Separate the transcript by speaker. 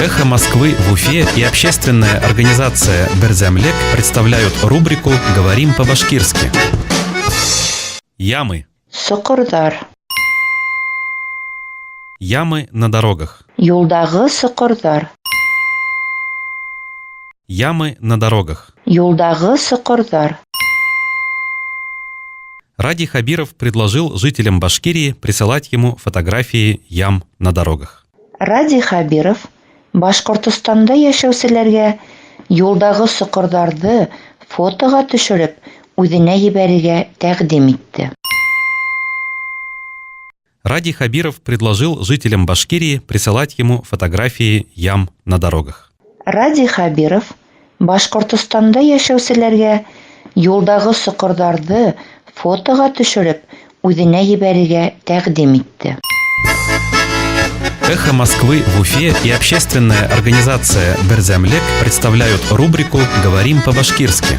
Speaker 1: Эхо Москвы в Уфе и общественная организация «Берҙәмлек» представляют рубрику «Говорим по-башкирски». Ямы.
Speaker 2: Соҡорҙар.
Speaker 1: Ямы на дорогах.
Speaker 2: Юлдағы соҡорҙар.
Speaker 1: Ямы на дорогах.
Speaker 2: Юлдағы соҡорҙар.
Speaker 1: Радий Хабиров предложил жителям Башкирии присылать ему фотографии ям на дорогах.
Speaker 2: Радий Хәбиров Башҡортостанда йәшәүселәргә юлдағы соҡорҙарҙы фотоға төшөрөп үҙенә ебәрергә тәҡдим итте.
Speaker 1: Радий Хабиров предложил жителям Башкирии присылать ему фотографии ям на дорогах.
Speaker 2: Радий Хәбиров Башҡортостанда йәшәүселәргә юлдағы соҡорҙарҙы фотоға төшөрөп үҙенә ебәрергә тәҡдим итте.
Speaker 1: Эхо Москвы в Уфе и общественная организация «Берҙәмлек» представляют рубрику «Говорим по-башкирски».